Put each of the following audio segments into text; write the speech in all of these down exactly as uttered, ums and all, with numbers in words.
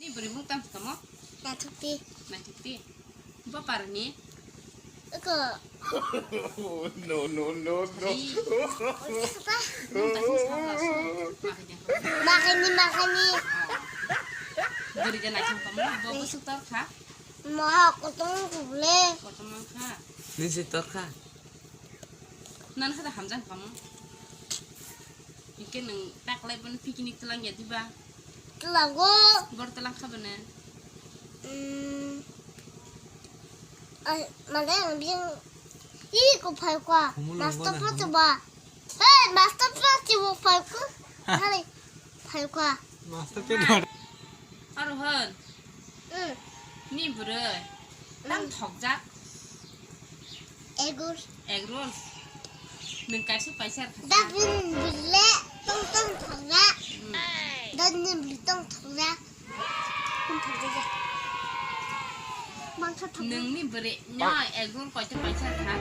Ni bwrwi bung tang tamo? Naithok di. Naithok di. Bo parni? Eko. No, no, no, no. Di. Bung tang tamo? Makhani, makhani. Bwrwi de naithok tamo? Bo bwswk tor kha? Maha kotor kha le. Kotor kha? Nisi tor kha? Nang kha da hamjak kamo. Hingke nang taklai bono picnic twlang ya diba? Twlango. Bor twlang kha bene. Hmm. Ai, mane ang bing. Ih, ko phai kwa. Humul master longo na plat humul. Ba. Hey, master plat bo phai kwa. Hai. Phai kwa. Master plat. Aro hwn. Hmm. Ni bwrwi. Tam thokjak. Egg roll. Egg roll. Nwng kaisa paisa rwkha. Dagni bwrwi tong tong thokjak. Hmm. Dagni bwrwi tong thokjak. Tong thokjak. Mangsa thok. Nwngni bwrwi no egg roll koita paisa rwkha?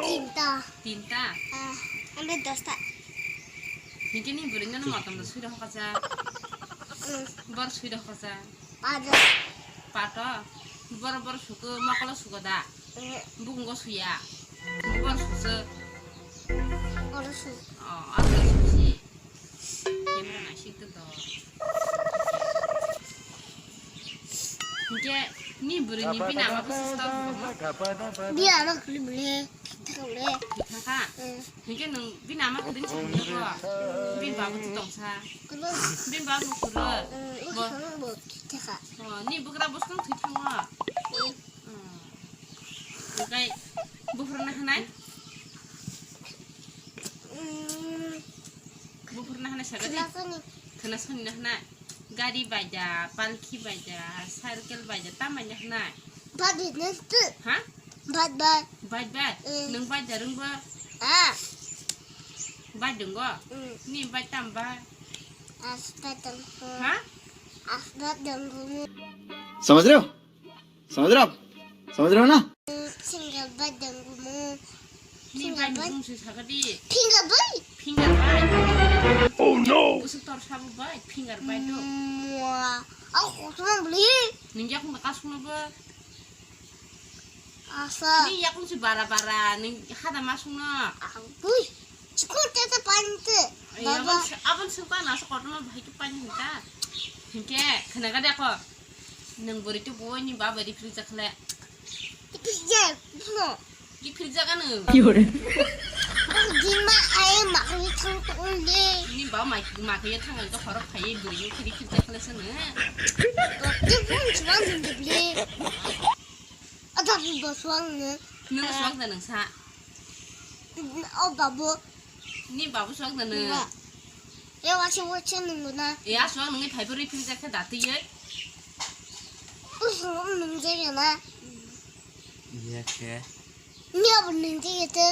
Tinta. Tinta. Ah, ambe dosta. Hingke ni bwrwi no motom da sui rw hokacha. Hmm. Bor sui rw hokacha. Pato. Pato. Boro boro suko, mokolo suko da. Eh. Bukungo suya. Boro suso. Oro su. Oh, oro susi. Camera naisik to do. Hingke ni bwrwi ni bini ama bwswk tor. Dia ro kuli bole. Thang le. Thang kha? Eh. Hingke nwng bini ama kwdwng songya bo? Bini babu tu tongsa. Kwdwng. Bini babu kwrwi. Eh, bo. Bo thwi thangkha. Oh, ni bugra bwskang thwi thango. Eh. Hmm. Okai buphur na hanai? Hmm. Buphur na hanai sagadi? Khwna sani. Khwna sani na hanai? Gari baja, palki baja, cycle baja, tam baja hanai? Badi nang tu. Ha? Bad, bad. Bike, bike. Eh. Nwng bike da rwngba? Ah. Bike dwngo? Mm. Ni bike tam ba? As bike dwngo. Ha? As bike dwngo. समझ रहे हो? समझ रहे हो आप? समझ रहे हो ना? Mm, single bike dwngo mo. Ni bike bike. Bung si sagadi. Finger bike. Finger bike. Oh no. Busuk tor sabu bike, finger bike do. Mua. Aku cuma beli. Ningja aku kasung na ba. Asa. Ni yakung si bara bara, ni hada masung na. Bui. Chikon tete pani te. Baba. Abon sung pa na sa kotono bahai ke pani hinta. Hinke, khana ga dako. Nang bori tu boi ni baba di free jakhle. Free jak, no. Di free jak anu. Ki hore? Di ma ai ma ni thang to le. Ni ba ma ma ke thang to horok khai bori ni free jakhle sa na. Di pun chuan di le. Ada boswang ne. Nung swak da nung sa. O babu. Ni babu swak da nung. Ba. Ya wasi wasi nung na. Ya swak nung phai bori phil jakha dati ye. Usung nung je na. Iya ke. Ni abu nung je te.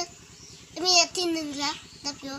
Mi ya tin nung ja. Dapyo.